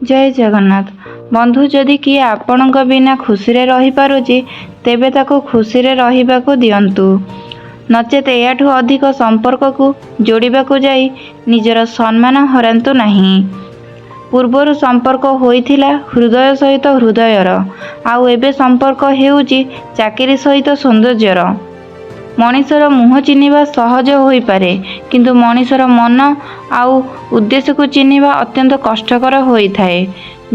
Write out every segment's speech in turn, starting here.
ଜୟ ଜଗନ୍ନାଥ। ବନ୍ଧୁ, ଯଦି କିଏ ଆପଣଙ୍କ ବିନା ଖୁସିରେ ରହିପାରୁଛି, ତେବେ ତାକୁ ଖୁସିରେ ରହିବାକୁ ଦିଅନ୍ତୁ। ନଚେତ ଏହାଠୁ ଅଧିକ ସମ୍ପର୍କକୁ ଯୋଡ଼ିବାକୁ ଯାଇ ନିଜର ସମ୍ମାନ ହରାନ୍ତୁ ନାହିଁ। ପୂର୍ବରୁ ସମ୍ପର୍କ ହୋଇଥିଲା ହୃଦୟ ସହିତ ହୃଦୟର, ଆଉ ଏବେ ସମ୍ପର୍କ ହେଉଛି ଚାକିରି ସହିତ ସୌନ୍ଦର୍ଯ୍ୟର। ମଣିଷର ମୁହଁ ଚିହ୍ନିବା ସହଜ ହୋଇପାରେ, କିନ୍ତୁ ମଣିଷର ମନ ଆଉ ଉଦ୍ଦେଶ୍ୟକୁ ଚିହ୍ନିବା ଅତ୍ୟନ୍ତ କଷ୍ଟକର ହୋଇଥାଏ।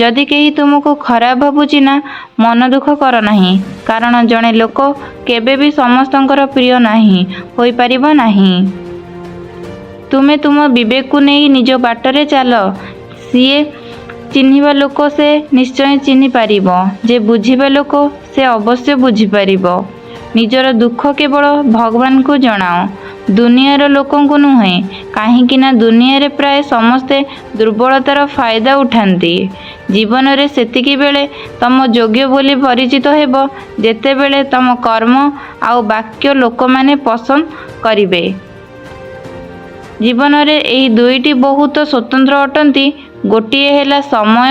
ଯଦି କେହି ତୁମକୁ ଖରାପ ଭାବୁଛି ନା, ମନ ଦୁଃଖ କର ନାହିଁ, କାରଣ ଜଣେ ଲୋକ କେବେ ବି ସମସ୍ତଙ୍କର ପ୍ରିୟ ନାହିଁ ହୋଇପାରିବ ନାହିଁ। ତୁମେ ତୁମ ବିବେକକୁ ନେଇ ନିଜ ବାଟରେ ଚାଲ। ଯିଏ ଚିହ୍ନିବା ଲୋକ ସେ ନିଶ୍ଚୟ ଚିହ୍ନିପାରିବ, ଯେ ବୁଝିବା ଲୋକ ସେ ଅବଶ୍ୟ ବୁଝିପାରିବ। ନିଜର ଦୁଃଖ କେବଳ ଭଗବାନଙ୍କୁ ଜଣାଅ, ଦୁନିଆର ଲୋକଙ୍କୁ ନୁହେଁ, କାହିଁକି ନା ଦୁନିଆରେ ପ୍ରାୟ ସମସ୍ତେ ଦୁର୍ବଳତାର ଫାଇଦା ଉଠାନ୍ତି। ଜୀବନରେ ସେତିକି ବେଳେ ତମ ଯୋଗ୍ୟ ବୋଲି ପରିଚିତ ହେବ, ଯେତେବେଳେ ତମ କର୍ମ ଆଉ ବାକ୍ୟ ଲୋକମାନେ ପସନ୍ଦ କରିବେ। ଜୀବନରେ ଏହି ଦୁଇଟି ବହୁତ ସ୍ୱତନ୍ତ୍ର ଅଟନ୍ତି। ଗୋଟିଏ ହେଲା ସମୟ,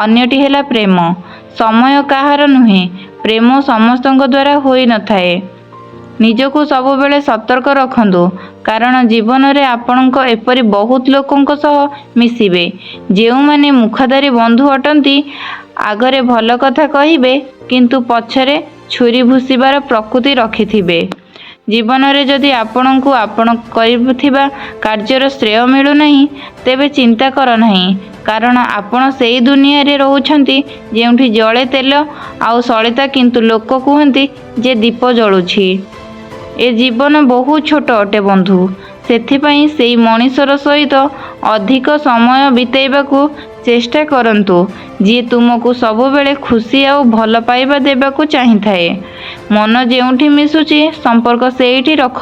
ଅନ୍ୟଟି ହେଲା ପ୍ରେମ। ସମୟ କାହାର ନୁହେଁ, ପ୍ରେମ ସମସ୍ତଙ୍କ ଦ୍ୱାରା ହୋଇନଥାଏ। ନିଜକୁ ସବୁବେଳେ ସତର୍କ ରଖନ୍ତୁ, କାରଣ ଜୀବନରେ ଆପଣଙ୍କ ଏପରି ବହୁତ ଲୋକଙ୍କ ସହ ମିଶିବେ, ଯେଉଁମାନେ ମୁଖାଧାରୀ ବନ୍ଧୁ ଅଟନ୍ତି। ଆଗରେ ଭଲ କଥା କହିବେ, କିନ୍ତୁ ପଛରେ ଛୁରୀ ଭୁସିବାର ପ୍ରକୃତି ରଖିଥିବେ। ଜୀବନରେ ଯଦି ଆପଣଙ୍କୁ ଆପଣ କରିଥିବା କାର୍ଯ୍ୟର ଶ୍ରେୟ ମିଳୁନାହିଁ, ତେବେ ଚିନ୍ତା କର ନାହିଁ, କାରଣ ଆପଣ ସେଇ ଦୁନିଆରେ ରହୁଛନ୍ତି ଯେଉଁଠି ଜଳେ ତେଲ ଆଉ ସଳିତା, କିନ୍ତୁ ଲୋକ କୁହନ୍ତି ଯେ ଦୀପ ଜଳୁଛି। ଏ ଜୀବନ ବହୁତ ଛୋଟ ଅଟେ ବନ୍ଧୁ, ସେଥିପାଇଁ ସେଇ ମଣିଷର ସହିତ ଅଧିକ ସମୟ ବିତେଇବାକୁ ଚେଷ୍ଟା କରନ୍ତୁ, ଯିଏ ତୁମକୁ ସବୁବେଳେ ଖୁସି ଆଉ ଭଲ ପାଇବା ଦେବାକୁ ଚାହିଁଥାଏ। ମନ ଯେଉଁଠି ମିଶୁଛି, ସମ୍ପର୍କ ସେଇଠି ରଖ।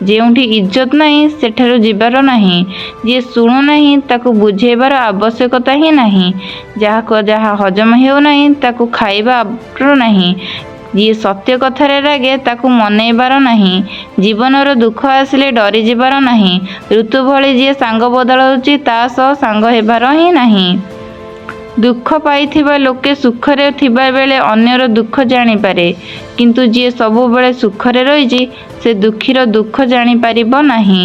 ଯେଉଁଠି ଇଜ୍ଜତ ନାହିଁ, ସେଠାରୁ ଯିବାର ନାହିଁ। ଯିଏ ଶୁଣୁନାହିଁ, ତାକୁ ବୁଝେଇବାର ଆବଶ୍ୟକତା ହିଁ ନାହିଁ। ଯାହାକୁ ଯାହା ହଜମ ହେଉନାହିଁ, ତାକୁ ଖାଇବାର ନାହିଁ। ଯିଏ ସତ୍ୟ କଥାରେ ରାଗେ, ତାକୁ ମନେଇବାର ନାହିଁ। ଜୀବନର ଦୁଃଖ ଆସିଲେ ଡରିଯିବାର ନାହିଁ। ଋତୁ ଭଳି ଯିଏ ସାଙ୍ଗ ବଦଳାଉଛି, ତା ସହ ସାଙ୍ଗ ହେବାର ହିଁ ନାହିଁ। ଦୁଃଖ ପାଇଥିବା ଲୋକେ ସୁଖରେ ଥିବାବେଳେ ଅନ୍ୟର ଦୁଃଖ ଜାଣିପାରେ, କିନ୍ତୁ ଯିଏ ସବୁବେଳେ ସୁଖରେ ରହିଛି, ସେ ଦୁଃଖୀର ଦୁଃଖ ଜାଣିପାରିବ ନାହିଁ।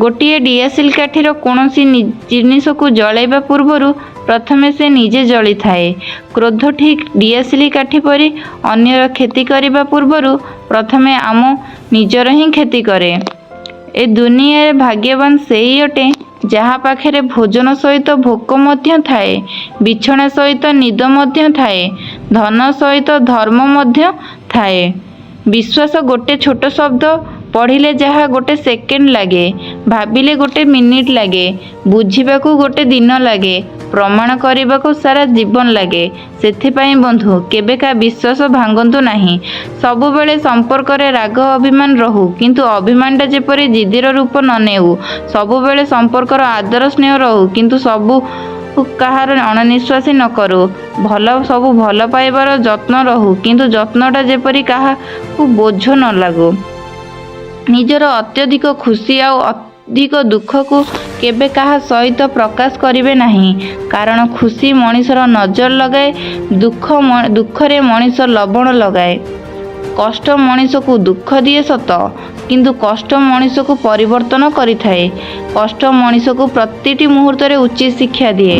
ଗୋଟିଏ ଡିଆସିଲି କାଠିର କୌଣସି ଜିନିଷକୁ ଜଳାଇବା ପୂର୍ବରୁ ପ୍ରଥମେ ସେ ନିଜେ ଜଳିଥାଏ। କ୍ରୋଧ ଠିକ୍ ଡିଆସିଲି କାଠି ପରି, ଅନ୍ୟର କ୍ଷତି କରିବା ପୂର୍ବରୁ ପ୍ରଥମେ ଆମ ନିଜର ହିଁ କ୍ଷତି କରେ। ଏ ଦୁନିଆରେ ଭାଗ୍ୟବାନ ସେଇ ଅଟେ, ଯାହା ପାଖରେ ଭୋଜନ ସହିତ ଭୋକ ମଧ୍ୟ ଥାଏ, ବିଛଣା ସହିତ ନିଦ ମଧ୍ୟ ଥାଏ, ଧନ ସହିତ ଧର୍ମ ମଧ୍ୟ ଥାଏ। ବିଶ୍ୱାସ ଗୋଟେ ଛୋଟ ଶବ୍ଦ। ପଢ଼ିଲେ ଯାହା ଗୋଟେ ସେକେଣ୍ଡ ଲାଗେ, ଭାବିଲେ ଗୋଟେ ମିନିଟ୍ ଲାଗେ, ବୁଝିବାକୁ ଗୋଟେ ଦିନ ଲାଗେ, ପ୍ରମାଣ କରିବାକୁ ସାରା ଜୀବନ ଲାଗେ। ସେଥିପାଇଁ ବନ୍ଧୁ, କେବେ କାହା ବିଶ୍ୱାସ ଭାଙ୍ଗନ୍ତୁ ନାହିଁ। ସବୁବେଳେ ସମ୍ପର୍କରେ ରାଗ ଅଭିମାନ ରହୁ, କିନ୍ତୁ ଅଭିମାନଟା ଯେପରି ଜିଦିର ରୂପ ନ ନେଉ। ସବୁବେଳେ ସମ୍ପର୍କର ଆଦର ସ୍ନେହ ରହୁ, କିନ୍ତୁ ସବୁ କାହାର ଅଣନିଶ୍ୱାସୀ ନ କରୁ। ଭଲ ସବୁ ଭଲ ପାଇବାର ଯତ୍ନ ରହୁ, କିନ୍ତୁ ଯତ୍ନଟା ଯେପରି କାହାକୁ ବୋଝ ନ ଲାଗୁ। ନିଜର ଅତ୍ୟଧିକ ଖୁସି ଆଉ ଅଧିକ ଦୁଃଖକୁ କେବେ କାହା ସହିତ ପ୍ରକାଶ କରିବେ ନାହିଁ, କାରଣ ଖୁସି ମଣିଷର ନଜର ଲଗାଏ, ଦୁଃଖରେ ମଣିଷ ଲବଣ ଲଗାଏ। କଷ୍ଟ ମଣିଷକୁ ଦୁଃଖ ଦିଏ ସତ, କିନ୍ତୁ କଷ୍ଟ ମଣିଷକୁ ପରିବର୍ତ୍ତନ କରିଥାଏ। କଷ୍ଟ ମଣିଷକୁ ପ୍ରତିଟି ମୁହୂର୍ତ୍ତରେ ଉଚିତ ଶିକ୍ଷା ଦିଏ।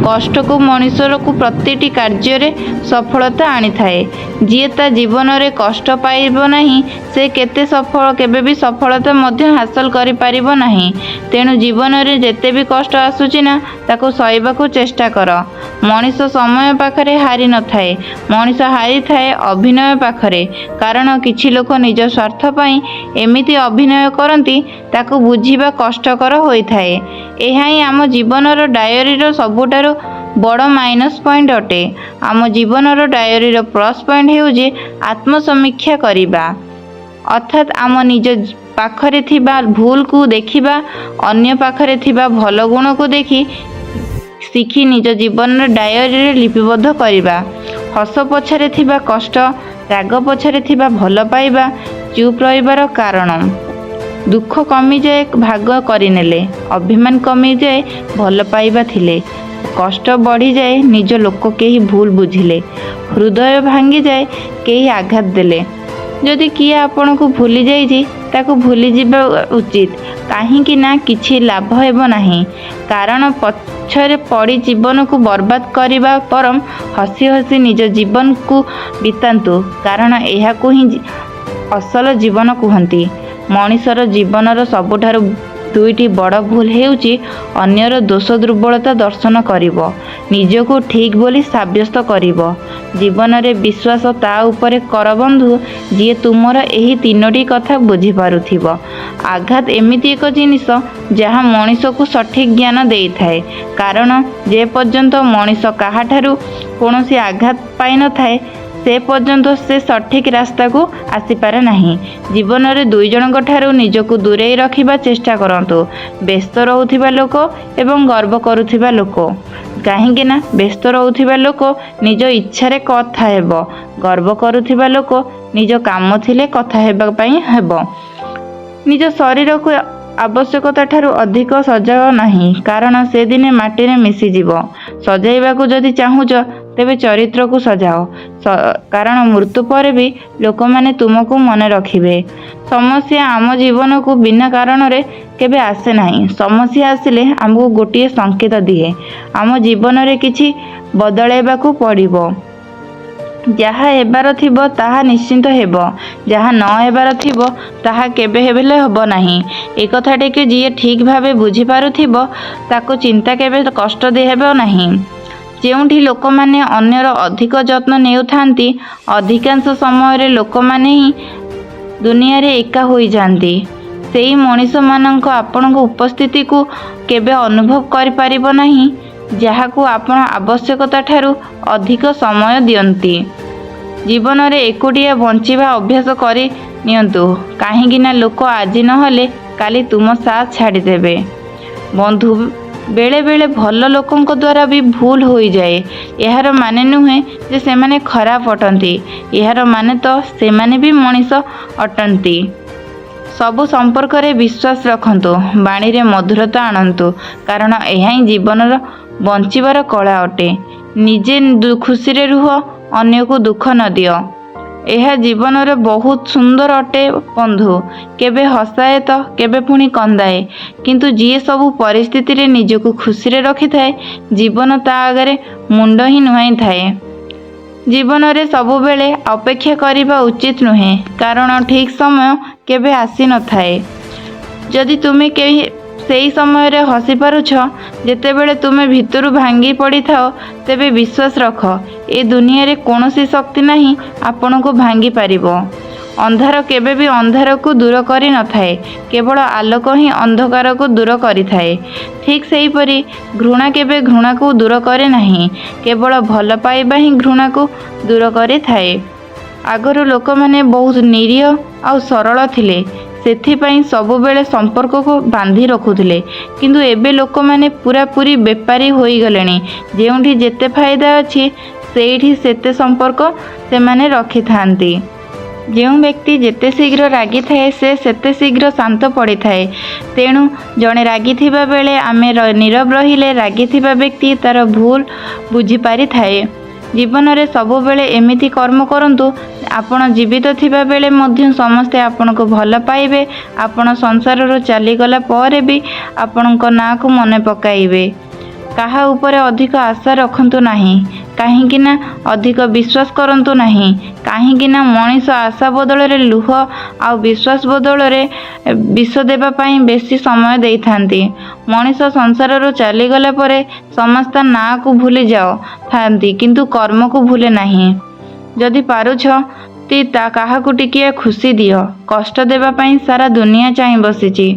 କଷ୍ଟକୁ ମଣିଷକୁ ପ୍ରତିଟି କାର୍ଯ୍ୟରେ ସଫଳତା ଆଣିଥାଏ। ଯିଏ ତା ଜୀବନରେ କଷ୍ଟ ପାଇବ ନାହିଁ, ସେ କେତେ ସଫଳ କେବେ ବି ସଫଳତା ମଧ୍ୟ ହାସଲ କରିପାରିବ ନାହିଁ। ତେଣୁ ଜୀବନରେ ଯେତେ ବି କଷ୍ଟ ଆସୁଛି ନା, ତାକୁ ସହିବାକୁ ଚେଷ୍ଟା କର। ମଣିଷ ସମୟ ପାଖରେ ହାରି ନଥାଏ, ମଣିଷ ହାରିଥାଏ ଅଭିନୟ ପାଖରେ, କାରଣ କିଛି ଲୋକ ନିଜ ସ୍ୱାର୍ଥ ପାଇଁ ଏମିତି ଅଭିନୟ କରନ୍ତି, ତାକୁ ବୁଝିବା କଷ୍ଟକର ହୋଇଥାଏ। ଏହା ହିଁ ଆମ ଜୀବନର ଡାୟରୀର ସବୁଠାରୁ ବଡ଼ ମାଇନସ୍ ପଏଣ୍ଟ ଅଟେ। ଆମ ଜୀବନର ଡାୟରୀର ପ୍ଲସ୍ ପଏଣ୍ଟ ହେଉଛି ଆତ୍ମସମୀକ୍ଷା କରିବା, ଅର୍ଥାତ୍ ଆମ ନିଜ ପାଖରେ ଥିବା ଭୁଲକୁ ଦେଖିବା, ଅନ୍ୟ ପାଖରେ ଥିବା ଭଲ ଗୁଣକୁ ଦେଖି ଶିଖି ନିଜ ଜୀବନର ଡାୟରୀରେ ଲିପିବଦ୍ଧ କରିବା। ହସ ପଛରେ ଥିବା କଷ୍ଟ, ରାଗ ପଛରେ ଥିବା ଭଲ ପାଇବା, ଚୁପ୍ ରହିବାର କାରଣ। ଦୁଃଖ କମିଯାଏ ଭାଗ କରିନେଲେ, ଅଭିମାନ କମିଯାଏ ଭଲ ପାଇବା ଥିଲେ। କଷ୍ଟ ବଢ଼ିଯାଏ ନିଜ ଲୋକ କେହି ଭୁଲ ବୁଝିଲେ। ହୃଦୟ ଭାଙ୍ଗିଯାଏ କେହି ଆଘାତ ଦେଲେ। ଯଦି କିଏ ଆପଣଙ୍କୁ ଭୁଲି ଯାଇଛି, ତାକୁ ଭୁଲିଯିବା ଉଚିତ, କାହିଁକି ନା କିଛି ଲାଭ ହେବ ନାହିଁ। କାରଣ ପଛରେ ପଡ଼ି ଜୀବନକୁ ବର୍ବାଦ କରିବା ବରଂ ହସି ହସି ନିଜ ଜୀବନକୁ ବିତାନ୍ତୁ, କାରଣ ଏହାକୁ ହିଁ ଅସଲ ଜୀବନ କୁହନ୍ତି। ମଣିଷର ଜୀବନର ସବୁଠାରୁ ଦୁଇଟି ବଡ଼ ଭୁଲ ହେଉଛି ଅନ୍ୟର ଦୋଷ ଦୁର୍ବଳତା ଦର୍ଶନ କରିବ, ନିଜକୁ ଠିକ୍ ବୋଲି ସାବ୍ୟସ୍ତ କରିବ। ଜୀବନରେ ବିଶ୍ୱାସ ତା ଉପରେ କର ବନ୍ଧୁ, ଯିଏ ତୁମର ଏହି ତିନୋଟି କଥା ବୁଝିପାରୁଥିବ। ଆଘାତ ଏମିତି ଏକ ଜିନିଷ ଯାହା ମଣିଷକୁ ସଠିକ୍ ଜ୍ଞାନ ଦେଇଥାଏ, କାରଣ ଯେ ପର୍ଯ୍ୟନ୍ତ ମଣିଷ କାହାଠାରୁ କୌଣସି ଆଘାତ ପାଇନଥାଏ, ସେ ପର୍ଯ୍ୟନ୍ତ ସେ ସଠିକ୍ ରାସ୍ତାକୁ ଆସିପାରେ ନାହିଁ। ଜୀବନରେ ଦୁଇ ଜଣଙ୍କ ଠାରୁ ନିଜକୁ ଦୂରେଇ ରଖିବା ଚେଷ୍ଟା କରନ୍ତୁ, ବ୍ୟସ୍ତ ରହୁଥିବା ଲୋକ ଏବଂ ଗର୍ବ କରୁଥିବା ଲୋକ। କାହିଁକି ନା ବ୍ୟସ୍ତ ରହୁଥିବା ଲୋକ ନିଜ ଇଚ୍ଛାରେ କଥା ହେବ, ଗର୍ବ କରୁଥିବା ଲୋକ ନିଜ କାମ ଥିଲେ କଥା ହେବା ପାଇଁ ହେବ। ନିଜ ଶରୀରକୁ ଆବଶ୍ୟକତା ଠାରୁ ଅଧିକ ସଜାଅ ନାହିଁ, କାରଣ ସେ ଦିନେ ମାଟିରେ ମିଶିଯିବ। ସଜାଇବାକୁ ଯଦି ଚାହୁଁଛ, ତେବେ ଚରିତ୍ରକୁ ସଜାଅ, କାରଣ ମୃତ୍ୟୁ ପରେ ବି ଲୋକମାନେ ତୁମକୁ ମନେ ରଖିବେ। ସମସ୍ୟା ଆମ ଜୀବନକୁ ବିନା କାରଣରେ କେବେ ଆସେ ନାହିଁ। ସମସ୍ୟା ଆସିଲେ ଆମକୁ ଗୋଟିଏ ସଂକେତ ଦିଏ, ଆମ ଜୀବନରେ କିଛି ବଦଳାଇବାକୁ ପଡ଼ିବ। ଯାହା ହେବାର ଥିବ ତାହା ନିଶ୍ଚିତ ହେବ, ଯାହା ନ ହେବାର ଥିବ ତାହା କେବେ ହେଲେ ହେବ ନାହିଁ। ଏ କଥାଟିକୁ ଯିଏ ଠିକ୍ ଭାବେ ବୁଝିପାରୁଥିବ, ତାକୁ ଚିନ୍ତା କେବେ କଷ୍ଟ ହେବ ନାହିଁ। ଯେଉଁଠି ଲୋକମାନେ ଅନ୍ୟର ଅଧିକ ଯତ୍ନ ନେଉଥାନ୍ତି, ଅଧିକାଂଶ ସମୟରେ ଲୋକମାନେ ହିଁ ଦୁନିଆରେ ଏକା ହୋଇଯାଆନ୍ତି। ସେଇ ମଣିଷମାନଙ୍କ ଆପଣଙ୍କ ଉପସ୍ଥିତିକୁ କେବେ ଅନୁଭବ କରିପାରିବ ନାହିଁ, ଯାହାକୁ ଆପଣ ଆବଶ୍ୟକତା ଠାରୁ ଅଧିକ ସମୟ ଦିଅନ୍ତି। ଜୀବନରେ ଏକୁଟିଆ ବଞ୍ଚିବା ଅଭ୍ୟାସ କରି ନିଅନ୍ତୁ, କାହିଁକି ନା ଲୋକ ଆଜି ନହେଲେ କାଲି ତୁମ ସାଥ ଛାଡ଼ିଦେବେ। ବନ୍ଧୁ, ବେଳେବେଳେ ଭଲ ଲୋକଙ୍କ ଦ୍ୱାରା ବି ଭୁଲ ହୋଇଯାଏ। ଏହାର ମାନେ ନୁହେଁ ଯେ ସେମାନେ ଖରାପ ଅଟନ୍ତି, ଏହାର ମାନେ ତ ସେମାନେ ବି ମଣିଷ ଅଟନ୍ତି। ସବୁ ସମ୍ପର୍କରେ ବିଶ୍ୱାସ ରଖନ୍ତୁ, ବାଣୀରେ ମଧୁରତା ଆଣନ୍ତୁ, କାରଣ ଏହା ହିଁ ଜୀବନର ବଞ୍ଚିବାର କଳା ଅଟେ। ନିଜେ ଖୁସିରେ ରୁହ, ଅନ୍ୟକୁ ଦୁଃଖ ନ ଦିଅ। ଏହା ଜୀବନରେ ବହୁତ ସୁନ୍ଦର ଅଟେ ବନ୍ଧୁ। କେବେ ହସାଏ ତ କେବେ ପୁଣି କନ୍ଦାଏ, କିନ୍ତୁ ଯିଏ ସବୁ ପରିସ୍ଥିତିରେ ନିଜକୁ ଖୁସିରେ ରଖିଥାଏ, ଜୀବନ ତା ଆଗରେ ମୁଣ୍ଡ ହିଁ ନୁଆଁଇଥାଏ। ଜୀବନରେ ସବୁବେଳେ ଅପେକ୍ଷା କରିବା ଉଚିତ ନୁହେଁ, କାରଣ ଠିକ୍ ସମୟ କେବେ ଆସିନଥାଏ। ଯଦି ତୁମେ କେହି ସେଇ ସମୟରେ ହସି ପାରୁଛ ଯେତେବେଳେ ତୁମେ ଭିତରୁ ଭାଙ୍ଗି ପଡ଼ିଥାଅ, ତେବେ ବିଶ୍ୱାସ ରଖ, ଏ ଦୁନିଆରେ କୌଣସି ଶକ୍ତି ନାହିଁ ଆପଣଙ୍କୁ ଭାଙ୍ଗି ପାରିବ। ଅନ୍ଧାର କେବେ ବି ଅନ୍ଧାରକୁ ଦୂର କରିନଥାଏ, କେବଳ ଆଲୋକ ହିଁ ଅନ୍ଧକାରକୁ ଦୂର କରିଥାଏ। ଠିକ୍ ସେହିପରି ଘୃଣା କେବେ ଘୃଣାକୁ ଦୂର କରେ ନାହିଁ, କେବଳ ଭଲ ପାଇବା ହିଁ ଘୃଣାକୁ ଦୂର କରିଥାଏ। ଆଗରୁ ଲୋକମାନେ ବହୁତ ନିରୀହ ଆଉ ସରଳ ଥିଲେ, ସେଥିପାଇଁ ସବୁବେଳେ ସମ୍ପର୍କକୁ ବାନ୍ଧି ରଖୁଥିଲେ। କିନ୍ତୁ ଏବେ ଲୋକମାନେ ପୂରାପୂରି ବେପାରୀ ହୋଇଗଲେଣି। ଯେଉଁଠି ଯେତେ ଫାଇଦା ଅଛି, ସେଇଠି ସେତେ ସମ୍ପର୍କ ସେମାନେ ରଖିଥାନ୍ତି। ଯେଉଁ ବ୍ୟକ୍ତି ଯେତେ ଶୀଘ୍ର ରାଗିଥାଏ, ସେ ସେତେ ଶୀଘ୍ର ଶାନ୍ତ ପଡ଼ିଥାଏ। ତେଣୁ ଜଣେ ରାଗିଥିବା ବେଳେ ଆମେ ନୀରବ ରହିଲେ ରାଗିଥିବା ବ୍ୟକ୍ତି ତାର ଭୁଲ ବୁଝିପାରିଥାଏ। ଜୀବନରେ ସବୁବେଳେ ଏମିତି କର୍ମ କରନ୍ତୁ, ଆପଣ ଜୀବିତ ଥିବା ବେଳେ ମଧ୍ୟ ସମସ୍ତେ ଆପଣଙ୍କୁ ଭଲ ପାଇବେ, ଆପଣ ସଂସାରରୁ ଚାଲିଗଲା ପରେ ବି ଆପଣଙ୍କ ନାଁକୁ ମନେ ପକାଇବେ। କାହା ଉପରେ ଅଧିକ ଆଶା ରଖନ୍ତୁ ନାହିଁ, କାହିଁକି ନା ଅଧିକ ବିଶ୍ୱାସ କରନ୍ତୁ ନାହିଁ, କାହିଁକି ନା ମଣିଷ ଆଶା ବଦଳରେ ଲୁହ ଆଉ ବିଶ୍ୱାସ ବଦଳରେ ବିଷ ଦେବା ପାଇଁ ବେଶୀ ସମୟ ଦେଇଥାନ୍ତି। ମଣିଷ ସଂସାରରୁ ଚାଲିଗଲା ପରେ ସମସ୍ତ ନାଁକୁ ଭୁଲି ଯାଉଥାନ୍ତି, କିନ୍ତୁ କର୍ମକୁ ଭୁଲେ ନାହିଁ। ଯଦି ପାରୁଛ ତା କାହାକୁ ଟିକିଏ ଖୁସି ଦିଅ, କଷ୍ଟ ଦେବା ପାଇଁ ସାରା ଦୁନିଆ ଚାହିଁ ବସିଛି।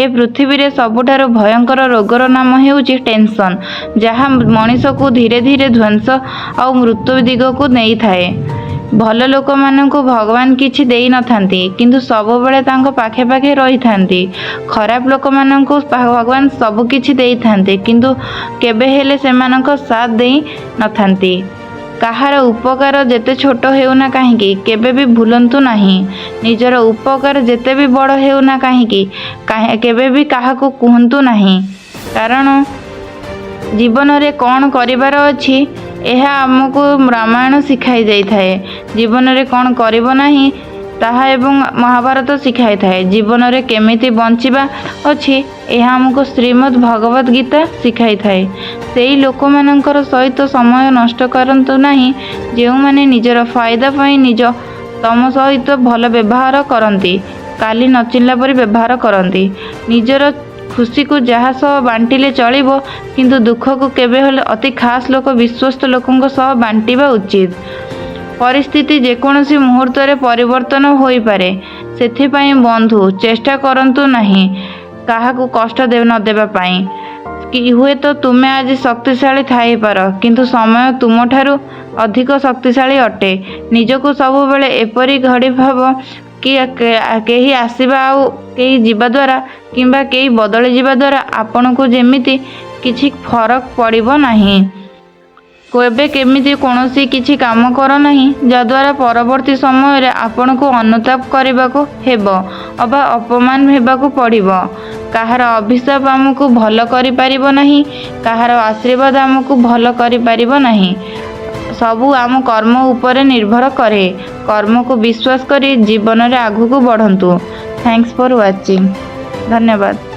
ଏ ପୃଥିବୀରେ ସବୁଠାରୁ ଭୟଙ୍କର ରୋଗର ନାମ ହେଉଛି ଟେନସନ୍, ଯାହା ମଣିଷକୁ ଧୀରେ ଧୀରେ ଧ୍ୱଂସ ଆଉ ମୃତ୍ୟୁ ଦିଗକୁ ନେଇଥାଏ। ଭଲ ଲୋକମାନଙ୍କୁ ଭଗବାନ କିଛି ଦେଇନଥାନ୍ତି, କିନ୍ତୁ ସବୁବେଳେ ତାଙ୍କ ପାଖେ ପାଖେ ରହିଥାନ୍ତି। ଖରାପ ଲୋକମାନଙ୍କୁ ଭଗବାନ ସବୁ କିଛି ଦେଇଥାନ୍ତି, କିନ୍ତୁ କେବେ ହେଲେ ସେମାନଙ୍କ ସାଥ ଦେଇ ନଥାନ୍ତି। କାହାର ଉପକାର ଯେତେ ଛୋଟ ହେଉନା କାହିଁକି, କେବେ ବି ଭୁଲନ୍ତୁ ନାହିଁ। ନିଜର ଉପକାର ଯେତେ ବି ବଡ଼ ହେଉନା କାହିଁକି, କେବେ ବି କାହାକୁ କୁହନ୍ତୁ ନାହିଁ, କାରଣ ଜୀବନରେ କ'ଣ କରିବାର ଅଛି, ଏହା ଆମକୁ ରାମାୟଣ ଶିଖାଇ ଯାଇଥାଏ। ଜୀବନରେ କ'ଣ କରିବ ନାହିଁ, ତାହା ଏବଂ ମହାଭାରତ ଶିଖାଇଥାଏ। ଜୀବନରେ କେମିତି ବଞ୍ଚିବା ଅଛି, ଏହା ଆମକୁ ଶ୍ରୀମଦ୍ ଭଗବତ ଗୀତା ଶିଖାଇଥାଏ। ସେଇ ଲୋକମାନଙ୍କର ସହିତ ସମୟ ନଷ୍ଟ କରନ୍ତୁ ନାହିଁ, ଯେଉଁମାନେ ନିଜର ଫାଇଦା ପାଇଁ ନିଜ ତମ ସହିତ ଭଲ ବ୍ୟବହାର କରନ୍ତି, କାଲି ନ ଚିହ୍ନିଲା ପରି ବ୍ୟବହାର କରନ୍ତି। ନିଜର ଖୁସିକୁ ଯାହା ସହ ବାଣ୍ଟିଲେ ଚଳିବ, କିନ୍ତୁ ଦୁଃଖକୁ କେବେ ହେଲେ ଅତି ଖାସ୍ ଲୋକ, ବିଶ୍ୱସ୍ତ ଲୋକଙ୍କ ସହ ବାଣ୍ଟିବା ଉଚିତ। ପରିସ୍ଥିତି ଯେକୌଣସି ମୁହୂର୍ତ୍ତରେ ପରିବର୍ତ୍ତନ ହୋଇପାରେ। ସେଥିପାଇଁ ବନ୍ଧୁ, ଚେଷ୍ଟା କରନ୍ତୁ ନାହିଁ କାହାକୁ କଷ୍ଟ ନ ଦେବା ପାଇଁ କି। ହୁଏତ ତୁମେ ଆଜି ଶକ୍ତିଶାଳୀ ଥାଇପାର, କିନ୍ତୁ ସମୟ ତୁମଠାରୁ ଅଧିକ ଶକ୍ତିଶାଳୀ ଅଟେ। ନିଜକୁ ସବୁବେଳେ ଏପରି ଘଡ଼ି ଭାବ କି କେହି ଆସିବା ଆଉ କେହି ଯିବା ଦ୍ୱାରା କିମ୍ବା କେହି ବଦଳିଯିବା ଦ୍ୱାରା ଆପଣଙ୍କୁ ଯେମିତି କିଛି ଫରକ ପଡ଼ିବ ନାହିଁ। କେବେ କେମିତି କୌଣସି କିଛି କାମ କର ନାହିଁ, ଯାହାଦ୍ୱାରା ପରବର୍ତ୍ତୀ ସମୟରେ ଆପଣଙ୍କୁ ଅନୁତାପ କରିବାକୁ ହେବ ଅବା ଅପମାନ ହେବାକୁ ପଡ଼ିବ। କାହାର ଅଭିଶାପ ଆମକୁ ଭଲ କରିପାରିବ ନାହିଁ, କାହାର ଆଶୀର୍ବାଦ ଆମକୁ ଭଲ କରିପାରିବ ନାହିଁ। ସବୁ ଆମ କର୍ମ ଉପରେ ନିର୍ଭର କରେ। କର୍ମକୁ ବିଶ୍ୱାସ କରି ଜୀବନରେ ଆଗକୁ ବଢ଼ନ୍ତୁ। Thanks for watching. ଧନ୍ୟବାଦ।